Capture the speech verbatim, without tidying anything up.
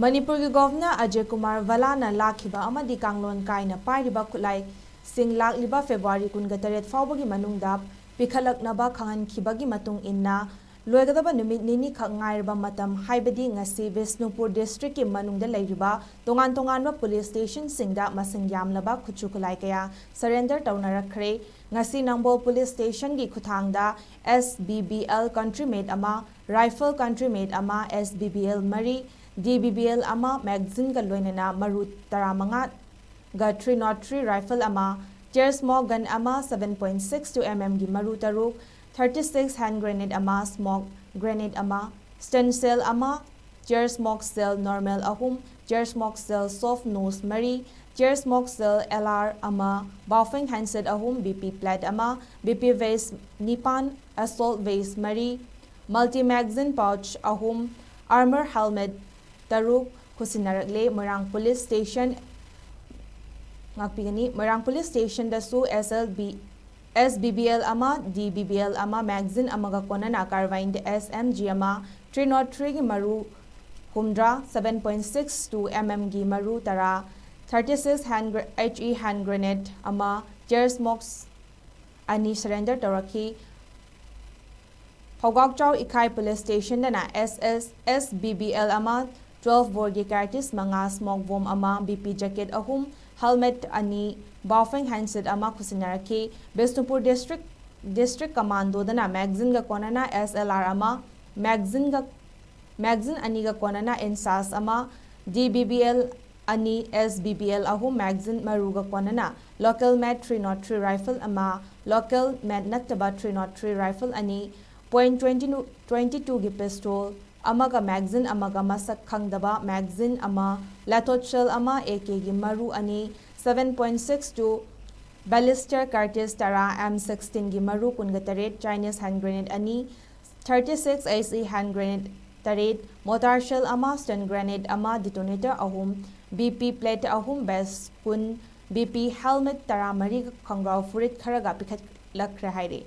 ꯃꯅꯤꯄꯨꯔꯒꯤ ꯒꯣꯚꯔꯅꯔ ꯑꯖꯌ ꯀꯨꯃꯥꯔ ꯚꯜꯂꯥꯅ ꯂꯥꯛꯈꯤꯕ ꯑꯃꯗꯤ ꯀꯥꯡꯂꯣꯟ ꯀꯥꯏꯅ ꯄꯥꯏꯔꯤꯕ ꯈꯨꯠꯂꯥꯏꯁꯤꯡ ꯂꯥꯛꯂꯤꯕ ꯐꯦꯕ꯭ꯔꯨꯋꯥꯔꯤ ꯀꯨꯟꯒ ꯇꯔꯦꯠ ꯐꯥꯎꯕꯒꯤ ꯃꯅꯨꯡꯗ ꯄꯤꯈꯠꯂꯛꯅꯕ ꯈꯪꯍꯟꯈꯤꯕꯒꯤ ꯃꯇꯨꯡ ꯏꯟꯅ, ꯂꯣꯏꯒꯗꯕ ꯅꯨꯃꯤꯠ ꯅꯤꯅꯤꯈꯛ ꯉꯥꯏꯔꯕ ꯃꯇꯝ, ꯍꯥꯏꯕꯗꯤ ꯉꯁꯤ ꯕꯤꯁꯅꯨꯄꯨꯔ ꯗꯤꯁꯇ꯭ꯔꯤꯛꯀꯤ ꯃꯅꯨꯡꯗ ꯂꯩꯔꯤꯕ ꯇꯣꯉꯥꯟ ꯇꯣꯉꯥꯟꯕ ꯄꯨꯂꯤꯁ ꯁ꯭ꯇꯦꯁꯟꯁꯤꯡꯗ ꯃꯁꯤꯡ ꯌꯥꯝꯂꯕ ꯈꯨꯠꯁꯨ ꯈꯨꯠꯂꯥꯏ ꯀꯌꯥ ꯁꯔꯦꯟꯗꯔ ꯇꯧꯅꯔꯛꯈ꯭ꯔꯦ꯫ ꯉꯁꯤ ꯅꯝꯕꯣꯜ ꯄꯨꯂꯤꯁ ꯁ꯭ꯇꯦꯁꯟꯒꯤ ꯈꯨꯠꯊꯥꯡꯗ ꯑꯦꯁ ꯕꯤ ꯕꯤ ꯑꯦꯜ ꯀꯟꯇ꯭ꯔꯤ ꯃꯦꯠ ꯑꯃ, ꯔꯥꯏꯐꯜ ꯀꯟꯇ꯭ꯔꯤ ꯃꯦꯠ ꯑꯃ, ꯑꯦꯁ ꯕꯤ ꯕꯤ ꯑꯦꯜ ꯃꯔꯤ, ꯗꯤ ꯕꯤ ꯕꯤ ꯑꯦꯜ ꯑꯃ, ꯃꯦꯒꯥꯖꯤꯟꯒ ꯂꯣꯏꯅꯅ ꯃꯔꯨ ꯇꯔꯥꯃꯉꯥ ꯒ ꯊ꯭ꯔꯤ ꯅꯣꯠ ꯊ꯭ꯔꯤ ꯔꯥꯏꯐꯜ ꯑꯃ, ꯇꯤꯌꯔ ꯁ꯭ꯃꯣꯛ ꯒꯟ ꯑꯃ, seven point six two M ꯑꯦꯝꯒꯤ ꯃꯔꯨ ꯇꯔꯨꯛ, ꯊꯥꯔꯇꯤ ꯁꯤꯛꯁ ꯍꯦꯟꯗ ꯒ꯭ꯔꯦꯅꯦꯗ ꯑꯃ, ꯁ꯭ꯃꯣꯛ ꯒ꯭ꯔꯦꯅꯦꯗ ꯑꯃ, ꯁ꯭ꯇꯟ ꯁꯦꯜ ꯑꯃ, ꯇꯤꯌꯔ ꯁ꯭ꯃꯣꯛ ꯁꯦꯜ ꯅꯣꯔꯃꯦꯜ ꯑꯍꯨꯝ, ꯇꯤꯌꯔ ꯁ꯭ꯃꯣꯛ ꯁꯦꯜ ꯁꯣꯐ ꯅꯣꯁ ꯃꯔꯤ, ꯇꯤꯌꯔ ꯁ꯭ꯃꯣꯛ ꯁꯦꯜ ꯑꯦꯜ ꯑꯥꯔ ꯑꯃ, ꯕꯥꯎꯐꯦꯡ ꯍꯦꯟꯁꯦꯠ ꯑꯍꯨꯝ, ꯕꯤ ꯄꯤ ꯄ꯭ꯂꯦꯠ ꯑꯃ, ꯕꯤ ꯄꯤ ꯚꯦꯁ ꯅꯤꯄꯥꯟ, ꯑꯦꯁꯣꯜꯠ ꯚꯦꯁ ꯃꯔꯤ, ꯃꯜꯇꯤ ꯃꯦꯒꯥꯖꯤꯟ ꯄꯥꯎꯆ ꯑꯍꯨꯝ, ꯑꯥꯔꯃꯔ ꯍꯦꯜꯃꯦꯠ ꯇꯔꯨꯛ ꯈꯨꯠꯁꯤꯟꯅꯔꯛꯂꯦ꯫ ꯃꯣꯏꯔꯥꯡ ꯄꯨꯂꯤꯁ ꯁ꯭ꯇꯦꯁꯟ ꯉꯥꯛꯄꯤꯒꯅꯤ꯫ ꯃꯣꯏꯔꯥꯡ ꯄꯨꯂꯤꯁ ꯁ꯭ꯇꯦꯁꯟꯗꯁꯨ ꯑꯦꯁ ꯑꯦꯜ ꯕꯤ, ꯑꯦꯁ ꯕꯤ ꯕꯤ ꯑꯦꯜ ꯑꯃ, ꯗꯤ ꯕꯤ ꯕꯤ ꯑꯦꯜ ꯑꯃ, ꯃꯦꯒꯥꯖꯤꯟ ꯑꯃꯒ ꯀꯣꯟꯅꯅ ꯀꯥꯔꯕꯥꯏꯟ ꯑꯦꯁ ꯑꯦꯝ ꯖꯤ ꯑꯃ, ꯊ꯭ꯔꯤ ꯅꯣꯠ ꯊ꯭ꯔꯤꯒꯤ ꯃꯔꯨ ꯍꯨꯝꯗ꯭ꯔꯥ, seven point six two M ꯑꯦꯝꯒꯤ ꯃꯔꯨ ꯇꯔꯥ, ꯊꯥꯔꯇꯤ ꯁꯤꯛꯁ ꯍꯦꯟꯗ grey-, H E hand grenade ꯑꯃ, ꯇꯤꯌꯔ ꯁ꯭ꯃꯣꯛꯁ ꯑꯅꯤ ꯁꯔꯦꯟꯗꯔ ꯇꯧꯔꯛꯈꯤ꯫ ꯐꯧꯒꯥꯛꯆꯥꯎ ꯏꯈꯥꯏ ꯄꯨꯂꯤꯁ ꯁ꯭ꯇꯦꯁꯟꯗꯅ ꯑꯦꯁ ꯑꯦꯁ, ꯑꯦꯁ ꯕꯤ ꯕꯤ ꯑꯦꯜ ꯑꯃ, ꯇ꯭ꯋꯦꯜꯐ ꯕꯣꯔꯒꯤ ꯀꯥꯔꯇ꯭ꯔꯤꯖ ꯃꯉꯥ, ꯁ꯭ꯃꯣꯛ ꯕꯣꯝ ꯑꯃ, ꯕꯤ ꯄꯤ ꯖꯦꯀꯦꯠ ꯑꯍꯨꯝ, ꯍꯦꯜꯃꯦꯠ ꯑꯅꯤ, ꯕꯥꯎꯐꯦꯡ ꯍꯦꯟꯁꯦꯠ ꯑꯃ ꯈꯨꯠꯁꯤꯟꯅꯔꯛꯈꯤ꯫ ꯕꯤꯁꯅꯨꯄꯨꯔ ꯗꯤꯁꯇ꯭ꯔꯤꯛ, ꯗꯤꯁꯇ꯭ꯔꯤꯛ ꯀꯃꯥꯟꯗꯣꯗꯅ ꯃꯦꯒꯥꯖꯤꯟꯒ ꯀꯣꯟꯅꯅ ꯑꯦꯁ ꯑꯦꯜ ꯑꯥꯔ ꯑꯃ, ꯃꯦꯒꯥꯖꯤꯟꯒ, ꯃꯦꯒꯥꯖꯤꯟ ꯑꯅꯤꯒ ꯀꯣꯟꯅꯅ ꯏꯟꯁꯥꯁ ꯑꯃ, ꯗꯤ ꯕꯤ ꯕꯤ ꯑꯦꯜ ꯑꯅꯤ, ꯑꯦꯁ ꯕꯤ ꯕꯤ ꯑꯦꯜ ꯑꯍꯨꯝ, ꯃꯦꯒꯥꯖꯤꯟ ꯃꯔꯨꯒ ꯀꯣꯟꯅꯅ ꯂꯣꯀꯦꯜ ꯃꯦꯠ ꯊ꯭ꯔꯤ ꯅꯣꯠ ꯊ꯭ꯔꯤ ꯔꯥꯏꯐꯜ ꯑꯃ, ꯂꯣꯀꯦꯜ ꯃꯦꯠ ꯅꯠꯇꯕ ꯊ꯭ꯔꯤ ꯅꯣꯠ ꯊ꯭ꯔꯤ ꯔꯥꯏꯐꯜ ꯑꯅꯤ, ꯄꯣꯏꯟꯠ ꯇ꯭ꯋꯦꯟꯇꯤ ꯇꯨ, ꯇ꯭ꯋꯦꯟꯇꯤ ꯇꯨꯒꯤ ꯄꯤꯁꯇꯣꯜ ꯑꯃꯒ ꯃꯦꯒꯥꯖꯤꯟ ꯑꯃꯒ ꯃꯁꯛ ꯈꯪꯗꯕ ꯃꯦꯒꯥꯖꯤꯟ ꯑꯃ, ꯂꯦꯊꯣꯠ ꯁꯦꯜ ꯑꯃ, ꯑꯦ ꯀꯦꯒꯤ ꯃꯔꯨ ꯑꯅꯤ, ꯁꯚꯦꯟ ꯄꯣꯏꯟꯠ ꯁꯤꯛꯁ ꯇꯨ ꯕꯦꯂꯤꯁꯇꯔ ꯀꯥꯔꯇ꯭ꯔꯤꯖ ꯇꯔꯥ, ꯑꯦꯝ ꯁꯤꯛꯁꯇꯤꯟꯒꯤ ꯃꯔꯨ ꯀꯨꯟꯒ ꯇꯔꯦꯠ, ꯆꯥꯏꯅꯤꯁ ꯍꯦꯟꯗ ꯒ꯭ꯔꯦꯅꯦꯗ ꯑꯅꯤ, thirty six S E hand grenade ꯇꯔꯦꯠ, ꯃꯣꯔꯇꯥꯔ ꯁꯦꯜ ꯑꯃ, ꯁ꯭ꯇꯟ ꯒ꯭ꯔꯦꯅꯦꯗ ꯑꯃ, ꯗꯤꯇꯣꯅꯦꯇꯔ ꯑꯍꯨꯝ, ꯕꯤ ꯄꯤ ꯄ꯭ꯂꯦꯠ ꯑꯍꯨꯝ, ꯚꯦꯁ ꯀꯨꯟ, ꯕꯤ ꯄꯤ ꯍꯦꯜꯃꯦꯠ ꯇꯔꯥꯃꯔꯤꯒ ꯈꯣꯡꯒ꯭ꯔꯥꯎ ꯐꯨꯔꯤꯠ ꯈꯔꯒ ꯄꯤꯈꯠꯂꯛꯈ꯭ꯔꯦ ꯍꯥꯏꯔꯤ꯫